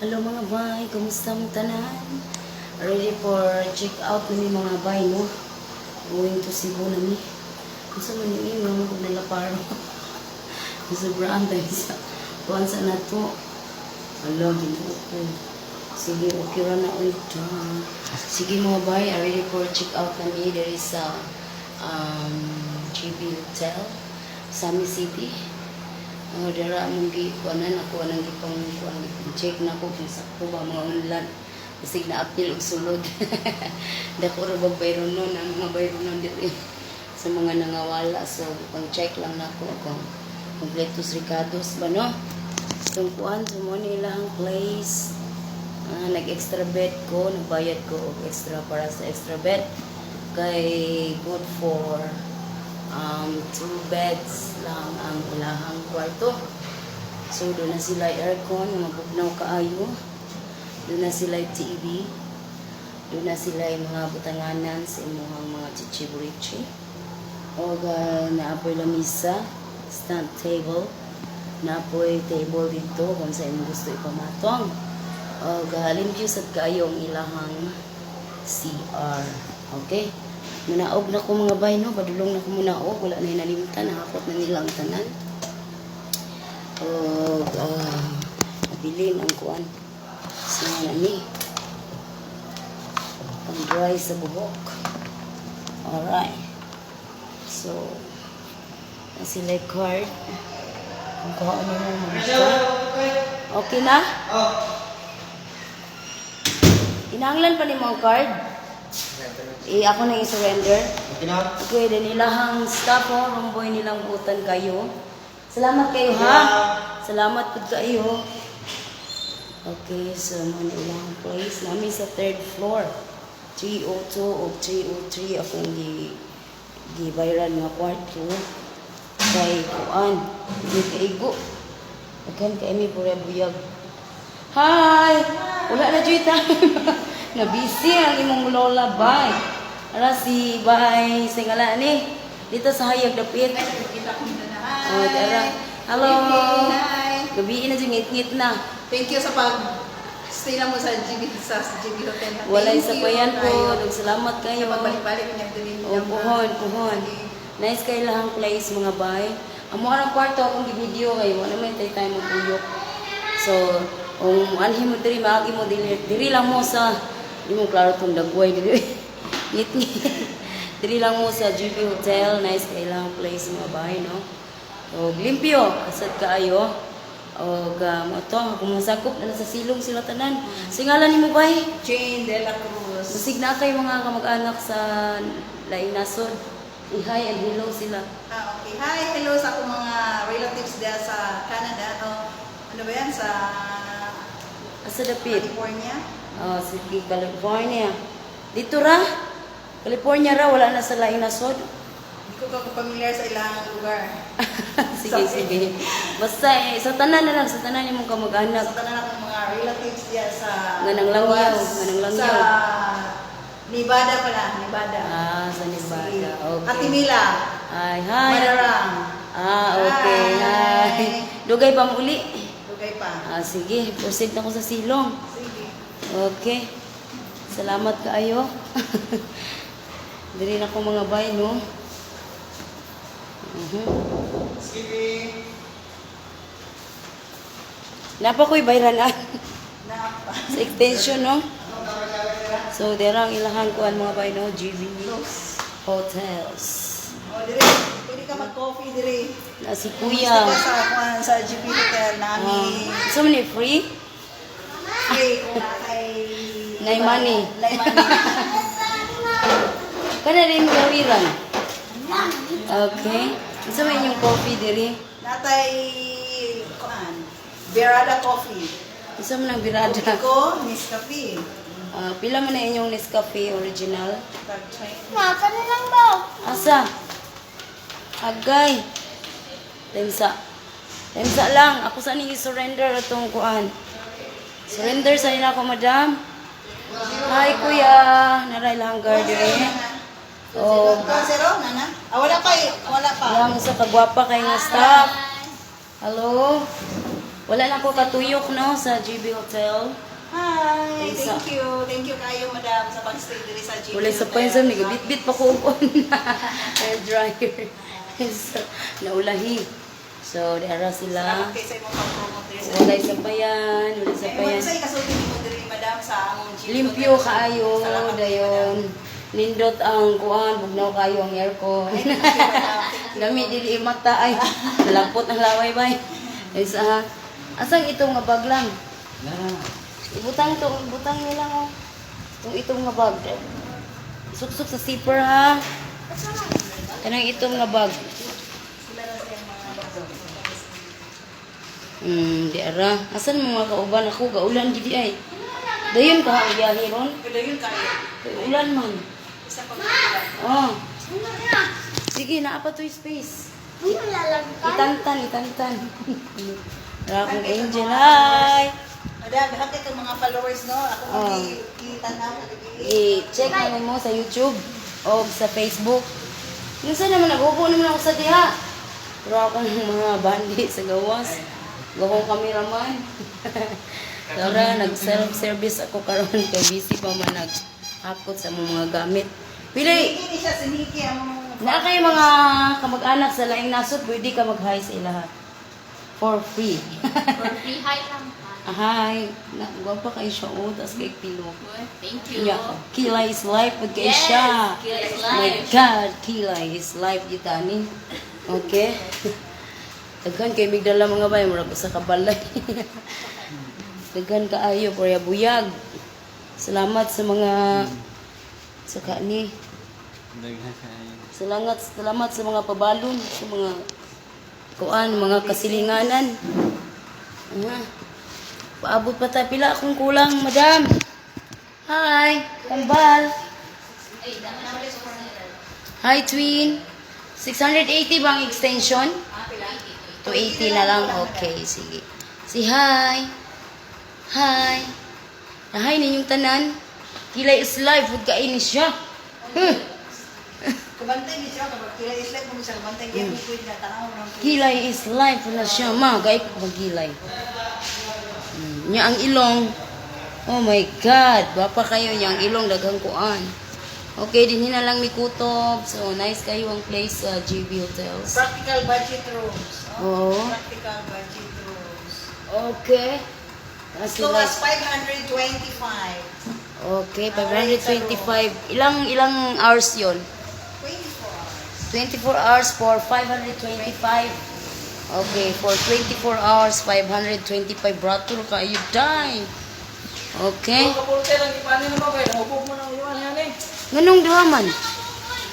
Hello, mga bay, kumusta mo tanan? Ready for check out na mi, mga bay, no? Going to Cebu na mi. Kung man ni mga kung nalaparo. Sobrang tayo sa kuan sa nato. Ala, Ginoo ko. Sige, okay ra na ulit. Sige, mga bay, ready for check out na mi. There is a GB Hotel, Sami City. Oh, dara among gi kuanan ako anang gipang kuan, check na ko kung sakto ba mga unlan. Basig na apil og sulod. Dako ra bag bayronon ang mga bayronon diri sa mga nangawala. So pang check lang nako kung kompletos recados ba, no. Itong kuan, so mo ni ilang place. Ah, nag-extra bed ko, nagbayad ko og extra para sa extra bed. Kay good for two beds lang ang ilahang kwarto. So, doon na sila aircon, mabugnaw kaayo. Doon na sila TV. Doon na sila yung mga butanganan sa imuhang mga chichiburichi. O naapoy lamisa, stand table. Naapoy table dito kung sa imong gusto ipamatong. O limpyo sad kaayo ang ilahang CR. Okay? Munaog na ko, mga bay, no, padulong na ko munaog, wala na nalimtan, nahakot na nila ang tanan. Og nabilin ang kuan. So na ni. Pang dry sa buhok. Alright. So, na sila card. Ang kuhaan mo mga. Okay na? Kinahanglan pa ni mo ang card? Eh, ako na i-surrender. Okay na? Okay, then ilahang staff oh, romboy nilang buutan kayo. Salamat kayo ha. Salamat pud kayo. Okay, so mo na ilang place namin sa third floor. 302 o 303 akong gi gibayaran nga kwarto kay kuan di kaigo. Daghan kay mi pura buyag. Hi! Wala na joy time. Na busy ang imong lola, bye. Ara si bye singala ni. Dito sa hayag dapit. Oh, dara. Hello. Hi. Gabi na jud, ngit-ngit na. Thank you sa pag stay na mo sa GB Hotel. Walay Thank sa you payan po. kayo. Salamat kayo. Sa pagbalik-balik niya din. Oh, puhon, puhon. Nice kay lahang place, mga bay. Amo ang kwarto akong gi-video kay wala man tay time maguyok. So, kung anhi mo diri, maagi mo diri, diri lang mo sa di mo klaro tong dagway diri. Ngit-ngit. Diri lang mo sa GB Hotel, nice kay lahang place, mga bay, no. Og limpyo, asad kaayo. Og mo to, kung masakop na sa silong sila tanan. Singalan nimo, bay? Jane De La Cruz. Basig na kay mga kamag-anak sa laing nasod. I-hi and hello sila. Ah, okay. Hi, hello sa akong mga relatives diya sa Canada. Oh, ano ba yan? Sa Asa dapit? California. Oh, sige, California. Dito ra. California ra, wala na sa laing nasod. Hindi ko ka familiar sa ilang lugar. Sige, sige. Basta eh, sa tanan na lang, sa tanan imong kamag-anak. Sa tanan akong mga relatives diya sa Nga nang langyaw, Luwas, nga nang langyaw. sa Nevada pala, Nevada. Ah, sa Nevada. Sige. Okay. Ate Mila. Ay, hi. Madarang. Ah, okay. Hi. Hi. Dugay pa mo uli. Dugay pa. Ah, sige, proceed na ko sa silong. Sige. Okay. Salamat kaayo. Diri na ko, mga bay, no? Sige. Napa ko'y bayranan Na, sa extension, no? So, dira ang ilahang kuan, mga bay, no? GB Close. Hotels. Oh, dire. Pwede ka mag-coffee dire. Na si Kung Kuya. gusto ka sa kuan sa GB Hotel nami. So many free? Free kung na kay Nay money. Nay money. Kana rin gawiran. Okay. Unsa may inyong coffee diri? Natay kuan. Berada Coffee. Unsa man ang birada? Iko, Nescafe. Ah, pila man na inyong Nescafe original? Tag China. Asa? Agay. Temsa. Temsa lang. Ako sa ni surrender atong kuan. Surrender sa nila ako, madam. Hi, kuya. Naray lang guard dire. Oh, Zero, nana? Ah, wala pa eh. Wala pa. lang sa kagwapa kay nga staff. Hello. Wala lang ko katuyok, no, sa GB Hotel. Hi! Isa. Thank you. Thank you kayo, madam, sa pag-stay diri sa GB Wala sa Hotel. payan sa bit-bit pa ko on hair dryer. So, naulahi. So, diara sila. Salamat kayo sa imong pag-promote diri sa Walay sa payan, wala sa Eh, payan. sa ikasulti nimo diri, madam, sa among GB Limpyo Hotel. kaayo, Salamat kayo, dayon. Nindot ang kuan, bugnaw kayo ang aircon. madam. Ay, thank you, madam. Thank you. Lami dili mata ay lapot ang laway bay. Ay sa asang itong nga bag lang? Ibutang to, ibutang nyo lang oh. Itong itong nga bag. Suksok sa zipper ha. Kanang itong nga bag. Sila ra sa mga Di ara. Asan mo mga kauban ako gaulan gidi ay. Dayon ka ang biyahe ron. Pero yun kayo. Kay ulan man. Isa pa Oh. Sige, naa pa to'y space. Itantan, itantan. Ra akong angel, hi. Madam, lahat itong mga followers, no? Ako Oh. oh. kitanaw na I-check naman mo sa YouTube o sa Facebook. Minsan naman, nag-upo naman ako sa diha. Pero akong mga bandi sa gawas. Gakong kameraman. Tara, nag-self-service ako karon kay busy pa man naghakot sa mga gamit. Pili, Siniki ni siya, siniki ang na kay mga kamag-anak sa laing nasod, pwede ka mag-hi sa ilaha. For free. For free hi lang pa. Hi. Na, gwapa kay siya, oh, tas kay pilo. Thank you. Yeah. Kilay is life, pag kay Yes, siya. Kilay is My life. God, kilay is life, gitani. Okay? Daghan kay migdala mga bay, murag usa ka balay. Daghan kaayo, porya buyag. Salamat sa mga sa kani. Salamat, salamat sa mga pabalon, sa mga kuan, mga kasilinganan. Ah. Paabot pa tayo. Pila akong kulang, madam. Hi, kambal. Hi, twin. 680 ba ang extension? 280 na lang. Okay, sige. Si hi. Hi. Hi ninyong tanan. Kilay is life. Huwag kainin siya. Kabantay ni siya, kapag kila is life mo siya, kabantay kaya mo pwede na tanaw ng Kilay is life na siya. Ma, gay ko magilay. Nya ang ilong. Oh my God. Bapa kayo niya ang ilong daghang kuan. Okay, dinhi na lang mi kutob. So nice kayo ang place sa GB Hotels. Practical budget rooms. Oo. Oh. Practical budget rooms. Okay. As low as 525. Okay, 525. Ilang ilang hours 'yon? 24 hours. 24 hours for 525. Okay, for 24 hours, 525 bratul kayo die. Okay. Kapulte lang, ipaano naman kayo, nahubog mo ng iwan yan eh. Nganong duha man? Eh,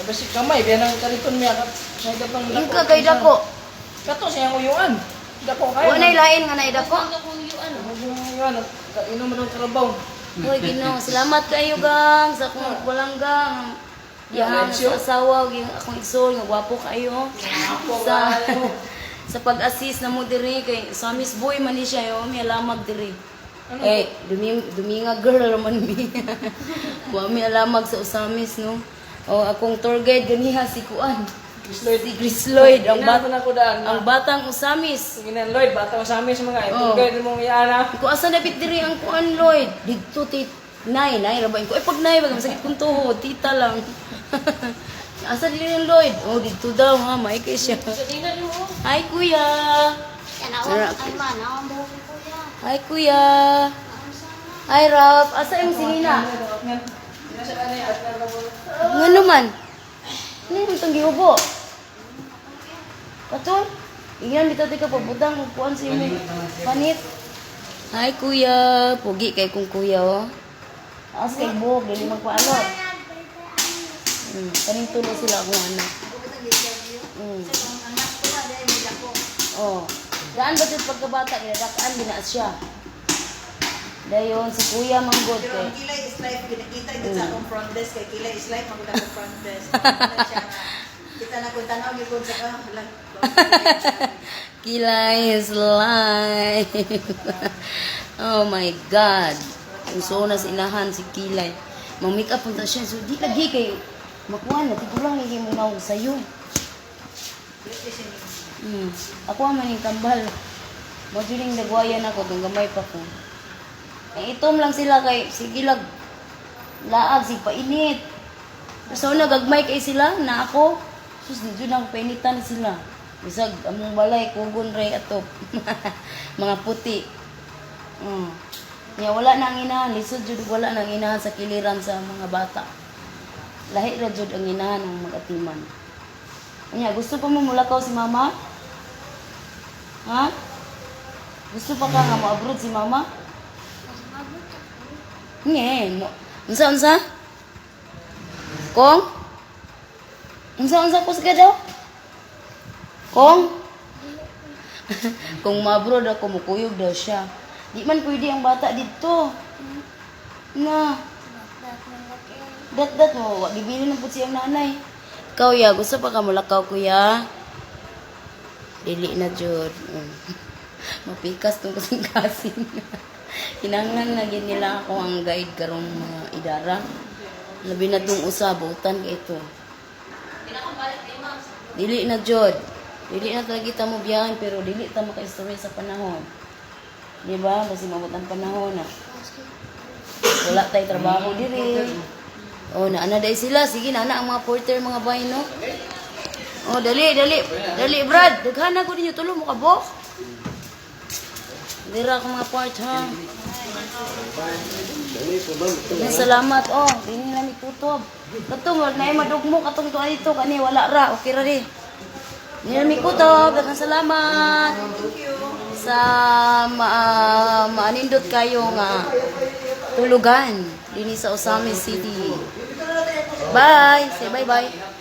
basi kamay, biyan ang kariton miya, kat may datong Yung ka kay dako. Kato siyang uyuan. Dako kayo. Wa nay lain nga nay dako. Nahubog mo ng uyuan, inom mo ng karabaw. Uy, Ginoo, salamat kayo gang sa akong walang gang. Yang sa asawa ug yung akong igsoon nga gwapo kayo. Sa sa pag-assist na mo diri kay Samis boy man ni siya yo, may alamag diri. Eh, dumi dumi nga girl man mi. Wa mi alamag sa Usamis no. O akong tour guide ganiha si Kuan. Chris Lloyd. Si Chris Lloyd ang Ang bat na ko daan. ang batang Usamis. Sige na, Lloyd, bata ko sa amin sa mga Oh. oh. Guide mong iana. Ko asa dapit diri ang kuan Lloyd? Didto ti nay nay ra ba ko? Ay pag nay ba masakit kong tuhod, tita lang. Asa diri ang Lloyd? Oh, didto daw ha, may kay siya. Hi kuya. Tanawan, ay man, ang buhok ko kuya. Hi kuya. Hi Ralph. Asa imong sinina? Ngano man? Ano yung itong gihubo? Katon? Iyan, dito ka pabutang kuan sa imong panit. Hi kuya. Pugi kay kong kuya oh. Taas kay buhok, dili magpaalot. Kaning tulo sila akong anak. Ako ba itong interview? Sa mga anak ko na, dahil may dako. Oh. Daan ba ito pagkabata, ginadakaan, ginaas siya. Dayon, si kuya manggod Pero kay. ang kilay is life, ginakita yun sa akong front desk, kay kilay is life, magod akong front desk. Ano siya nga, kita na kung tanaw, yun sa ka, wala. Kilay is life. Oh my God. Ang sona sa inahan si Kilay. Mang-make up punta siya. So, di lagi kay makuha na. Tigulang lagi mo na sa'yo. Ako man yung kambal. Mo jud ning nagwayan ako tong gamay pa ko. Ay itom lang sila kay sige lag laag sig painit. So nagagmay kay sila na ako. Sus, di jud ang painitan sila. Bisag among balay kugon ray atop. Mga puti. Nya wala na ang inahan, lisod jud wala na ang inahan sa kiliran sa mga bata. Lahi ra jud ang inahan ang mag-atiman. Nya gusto pa mo mulakaw si mama? Ha? Gusto pa ka nga mo-abroad si mama? Nge, mo. Unsa unsa? Kong? Unsa unsa kusga daw? Kong? Kung ma-abroad ako, mukuyog daw siya. Di man pwede ang bata dito. Na. Dat-dat mo, wa gibili ng pud siyang nanay. Ikaw ya, gusto pa ka mulakaw kuya? Dili na jud. Mapikas tong kasing-kasing. Kinahanglan na gid nila ako ang guide karong mga idara. Labi na tong usa butan kay ito. Dili na jud. Dili na talaga kita mo biyahan pero dili ta makaistorya sa panahon. Di ba? Basi maabot ang panahon na. Wala tay trabaho diri. Oh, naana dai sila. Sige, naana ang mga porter mga bay, no? Oh, dali, dali. Dali, Brad. Daghan na ko ninyo tulo mo kabok. Dira akong mga part, ha? Daghang salamat, oh. Dini na mi kutob. Kato, wala na madugmo katong tuwa dito. Kani, wala ra. Okay ra di. Dini na mi kutob. Daghang salamat. Sa maanindot kayo nga tulugan. Dini sa Ozamis City. Bye! Say bye-bye.